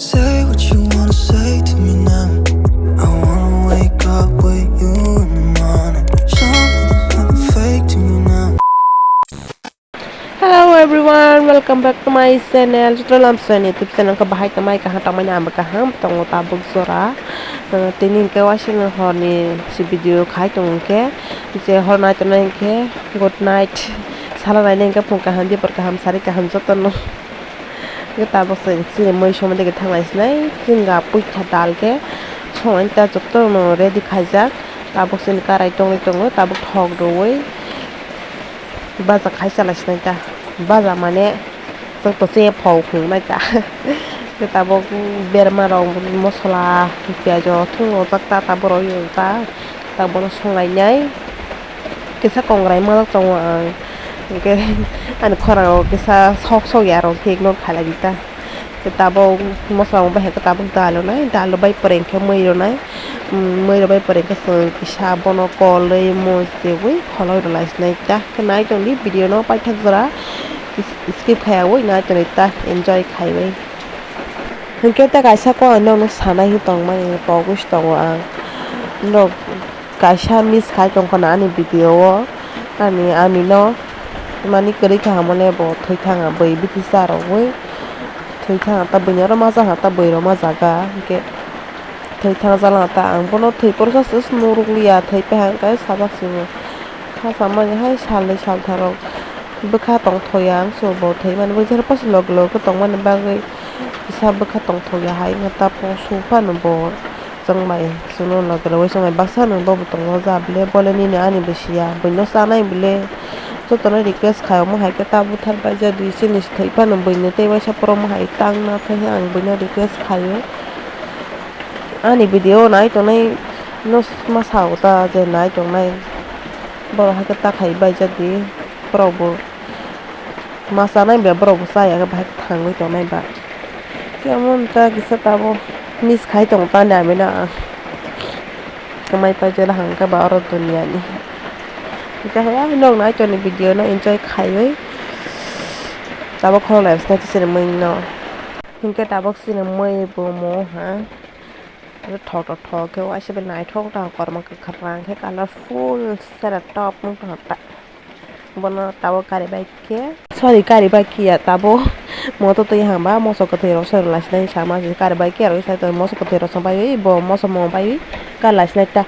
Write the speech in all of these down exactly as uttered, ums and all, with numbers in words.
Say what you wanna say to me now. I wanna wake up with you in the morning. Show me there's nothing fake to me now. Hello everyone, welcome back to my channel. Joto lamsani YouTube channel khe bahai tongmai kaham tongmani ang bo kaham tongo tabuk jora. Uh, tini hwnkhe waising horni si video khai tongo hwnkhe je hor nai tongnai hwnkhe good night. Sala nai hwnkhe phung kaham dipor kaham sari kaham jotono. Hwnkhe tabuk se chini mui somani digi thanglai sinai, chini ga puitha dal khe sonai ta jotono ready khaijak. Tabuk chini karai tongwi tongo, tabuk thok rwui baja khai chalai sinai ta. Baja mane joto che phau phunuknai ta. Hwnkhe tabuk berma rok mosola, piyaj rok thung rojak ta, tabuk rw ta, tabuk bono songlainai. Kisa kongrai manjak tongo ang, hwnkhe ani khorang o kisa sok sok ya rok khe ignore khailai di ta. Tabuk mosola rok bai hai khe tabuk dal rwnai, dal rok bai pore hwnkhe mui rwnai, mui rok bai pore hwnkhe chwng kisa bono kolwi muchigwi kholoi rwlai sinai ta. Khe nai tongdi video no paithak jora skip khaiyawi nai tongdi ta, enjoy khaiwi. Hwnkhe ta kaisa kok ang nokno sanai hwn tongmani pogwi tongo ang. Nok kaisa miss khai tongkha na ani video o, ani, ani no mani kwrwi kaham le bo thwi thang bwi biti cha rogwi thwi thang ta bwini oro ma cha ha ta bwrwi rok ma jaga hwnkhe thwi thang jala ta ang bono thwi porsa se nuk rwliya thwi pehang khe sajak se bo kha samani hai salnwi salthar rok bwkha tongthok ya ang se bo thwi mani bo loge loge tongmani bagwi kisa bwkha tongthok ya hai wngkha ta poso phano bo. Chwng bai chwngno loge loge chwng bai baksa nwng bo bo tongo ja bile bole nini ani bo siya buino chanai bile jotono request khai omo hai khe ta buthar bai ja di chini se thwi phano buino tei waisa poro omo hai tang na thai ang buino request khai o ani video nai tongnai no ma sa o ta je nai tongnai borok hai khe ta khai bai ja di borok bo. Ma chanai ba borok bo chaya khe bahai thangwi tongnai ba. Khe omo wngkha kisa tabuk miss khai tong tani amino ang. Kwmai paijak hwnkhe ba oro duniani. Hwnkhe hai nok nai toni video no enjoy khaiwi tabuk khorok lai bwswk chini mui no. Hwnkhe tabuk chini mui bo mo ha. Thok thok thok khe waisa bai naithok tang kormo kwkhwrang khe colourful sera top wng tong ta. Bono tabuk kari bai khe, sorry, kari bai khe ya tabuk moto twi hamba moso kwthwi rok se rwlai sinai sama se kari bai khe rw sai moso kwthwi rok se bai bo moso mo bai kar lai sinai ta.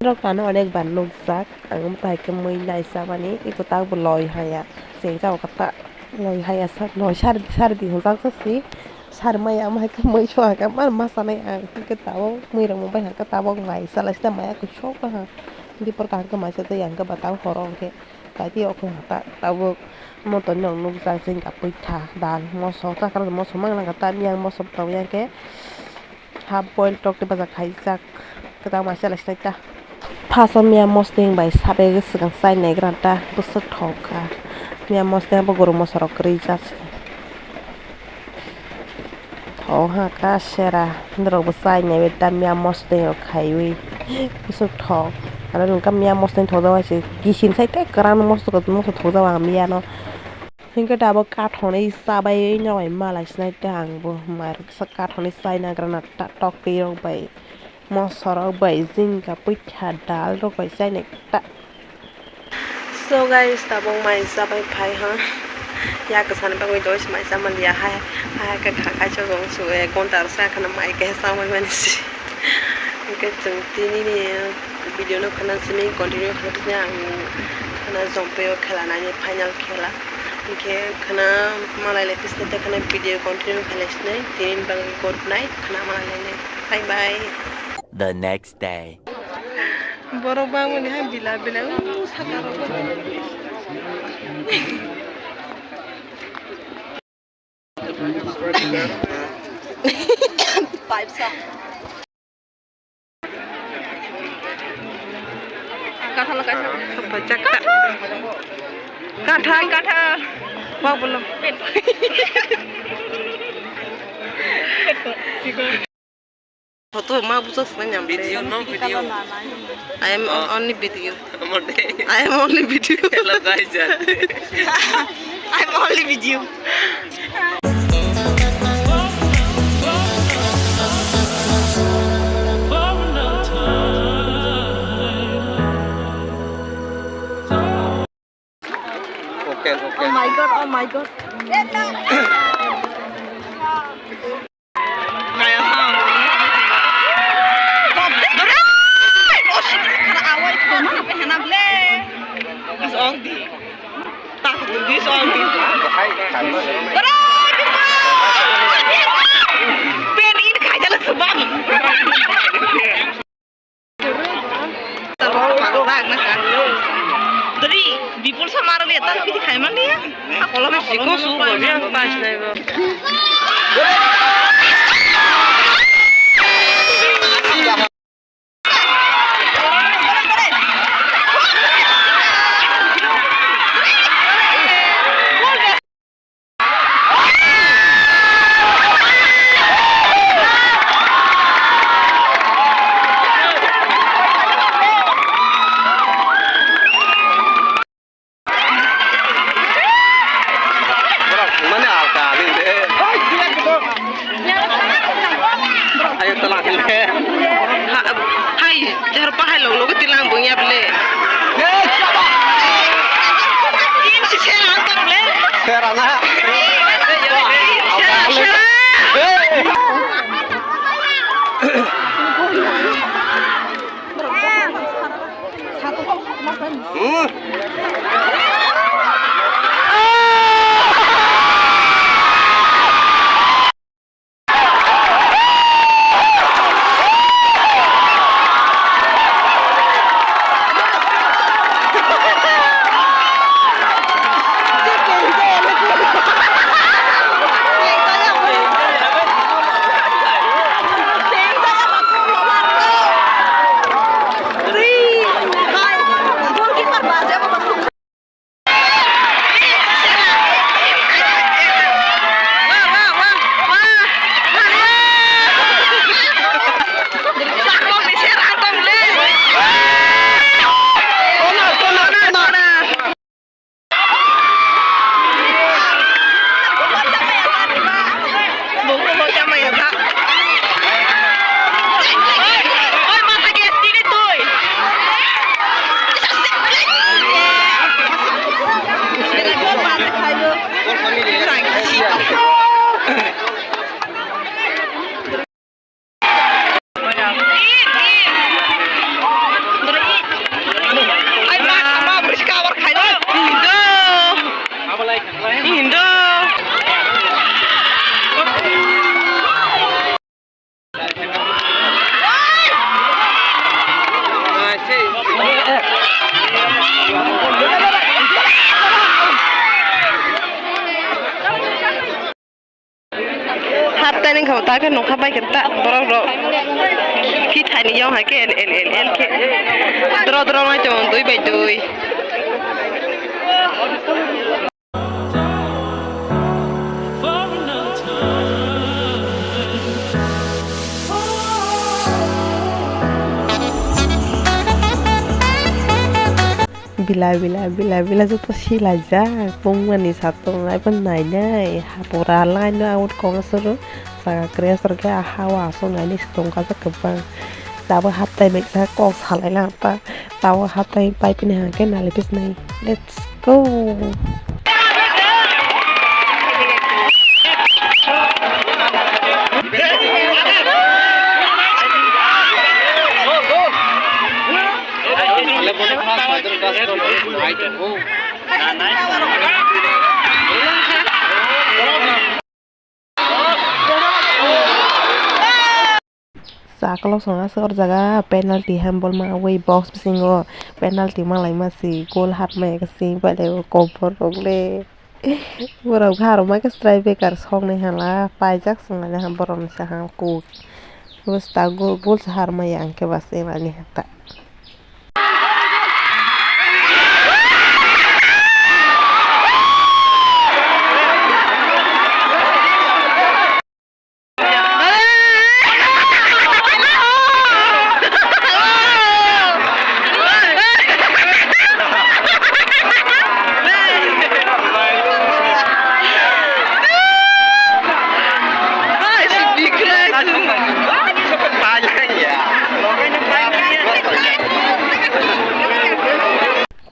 Rok tano onek bar nukjak ang tai khe mui nai chamani eko tak bo loi haya se jao kha ta loi haya sa loi sari sari di hwnjak se. Sar maya omo hai khe mui sua khe mar ma sanai ang hwnkhe tabuk mui rok mung bai hwnkhe tabuk nai chalai sita maya khe sok ha dipor kaham khe mai cha tei ang khe bata horo hwnkhe kaiti o khe ta tabuk moto ni rok nukjak jengga puitha dal moso chakra moso mang nang khe ta miyang moso tong yang khe half boil tok tei bwsa khaijak. Kwtal mai chalai sinai ta. Phaso miya mosdeng bai sabe swkang chai nai gra ta bwswk thok kha. Miya mosdeng bo guru moso rok kwrwi jak. Thok ha kha sera norok bo chai nai bai ta miya mosdeng rok khaiwi bwswk thok. Aro nwng kha miya mosdeng thok jak bai se kisin sai tei kwran moso moso thok jak ang miya no. Hwnkhe tabuk kathonwi chabai norok bai malai sinai ta ang bo mai rok kisa kathonwi chai nagrana ta tok twi rok bai. Moso rok bai jengga puitha dal rok bai chai nai ta. So guys, tabuk mai chabai phai ha. Ya kwchani bagwi doi se mai cha manliya hai. Hai khe kha khai chajong su ek ghonta rok sa khana mai khe cha mai mani se. Hwnkhe chwng tini ni video no khana simi continue khlai tongya ang khana Jompui o khela naini final khela. Hwnkhe khana malai lai twi sinai ta khana video continue khlai sinai tini bagwi good night khana malai lai nai. Bye bye. The next day. Borok bangmani hai bila bila u saka rok. Pipe sa. Kathal kaisa. Kathal kathal. Wah belum. Photo ma bujak sna nyam. Video, no video. I am only video. Hello guys. I am only video. Borok thangmani alka hing de. Ayo tala hing de. Hai, jar pahai log log tilang bung ya bele. Sera na. Sera, sera. Haptani wngkha ta khe nokha bai khe ta borok rok. Phi thani yong hai khe el el el el khe. Dro dro nai tongo dui bai dui. Bila bila bila bila joto silaijak, bongmani satung, aibo nainai, ha pura line o out koma soro, saka kre soro khe ha o aswk nainai se tongkha kwbang. Tabuk haptai bai kisa kok salai lang ta, tabuk haptai pai pini hwnkhe nali bisnai. Let's go. Chakwlok song aswk o jaga penalty handball ma wi box bisingo penalty ma laima si goal hat maya khe simi pailai o kobor rok le. Borok kha rwma khe striker soknwi hala paijak swnglaina borokni saka kuk. Bwsta goal se har maya hwnkhe ba se manwi hata.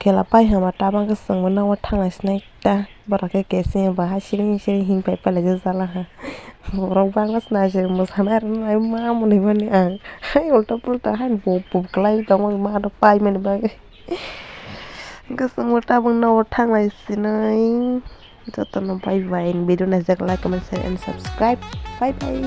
Khela pai hwnba tabang khe chwngbo nogo thanglai sinai ta borok khe keseng bo hai siring siring him pai pailaijak jala ha. Borok bangma se nai se mwsanai rwna nai ma mwnwi mani ang hai ulta pulta haino bo bo kwlai tongma ma rok paimani bagwi. Hwnkhe chwngbo tabuk nogo thanglai sinai. Jotono bye bye, video naijak like, comment, share and subscribe. Bye bye.